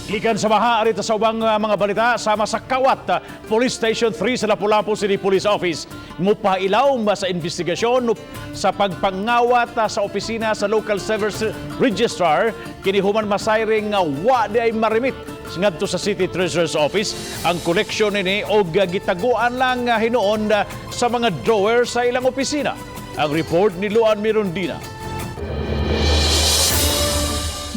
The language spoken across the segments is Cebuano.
Gikan sa baha, arita sa ubang mga balita, sama sa Kawat, Police Station 3 sa Lapu-Lapu City Police Office. Mupailaw sa investigasyon sa pagpangawat sa opisina sa Local Service Registrar, kini human masayring nga wa diay marimit ngadto sa City Treasurer's Office ang koleksyon nini og gitaguan lang hinuon sa mga drawer sa ilang opisina. Ang report ni Luan Mirondina.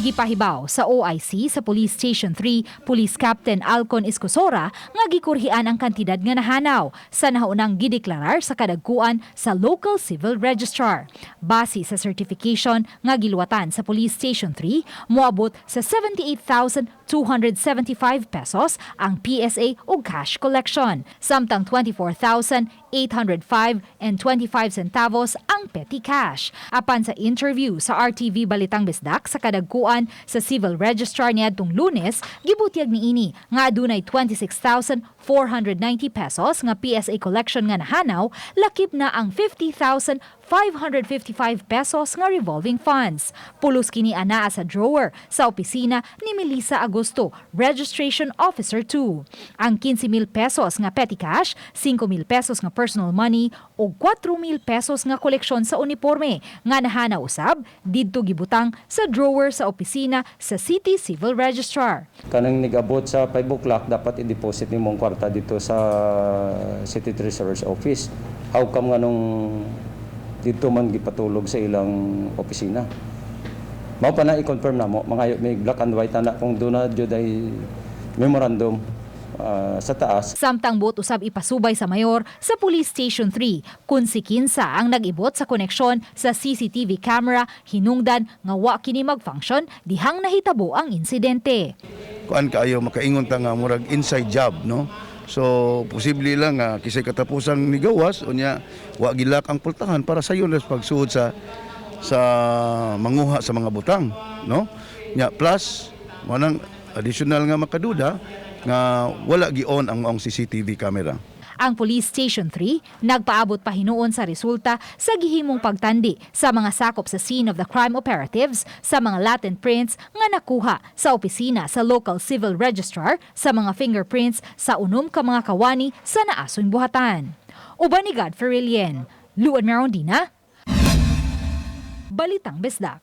Gipahibaw sa OIC sa Police Station 3, Police Captain Alcon Escosora, nga gikurhian ang kantidad nga nahanaw sa nahaunang gideklarar sa kadagkuan sa Local Civil Registrar. Base sa certification nga giluwatan sa Police Station 3, moabot sa 78,275 pesos ang PSA ug cash collection, samtang 24,805 and 25 centavos ang petty cash. Apan sa interview sa RTV Balitang Bisdak sa kadagkuan sa Civil Registrar niadtong Lunes, gibutyag niini nga adunay 26,490 pesos nga PSA collection nga nahanaw, lakip na ang 50,555 pesos nga revolving funds. Pulos kini anaa sa drawer sa opisina ni Melissa Agosto, Registration Officer 2. Ang 15,000 pesos nga petty cash, 5,000 pesos nga personal money ug 4,000 pesos nga koleksyon sa uniforme nga nahanaw usab didto gibutang sa drawer sa opisina sa City Civil Registrar. Kanang nigabot sa 5 o'clock, dapat i-deposit nimo ang kwarta dito sa City Treasurer's Office. How come nga nung dito man gipatulog sa ilang opisina? Mao pa na i-confirm na mo, mga may black and white na kung doon na jud ay memorandum sa taas. Samtang buot usab ipasubay sa mayor sa Police Station 3 kung si kinsa ang nag-ibot sa koneksyon sa CCTV camera, hinungdan nga wa kini mag-function dihang nahitabo ang insidente. Kuan kaayo, makaingon ta nga murag inside job, no? So posible lang nga kisay katapusang nigawas, unya wa gi-lock ang pultahan para sayon lang pagsuod sa manguha sa mga butang, no? Nya plus manang additional nga makaduda nga wala gi-on ang maong CCTV camera. Ang Police Station 3 nagpaabot pa hinuon sa resulta sa gihimong pagtandi sa mga sakop sa scene of the crime operatives sa mga latent prints nga nakuha sa opisina sa local civil registrar sa mga fingerprints sa 6 ka mga kawani sa naasoy buhatan. Uban ni Godfrey Relien, Luan Merondina, Balitang Bisdak.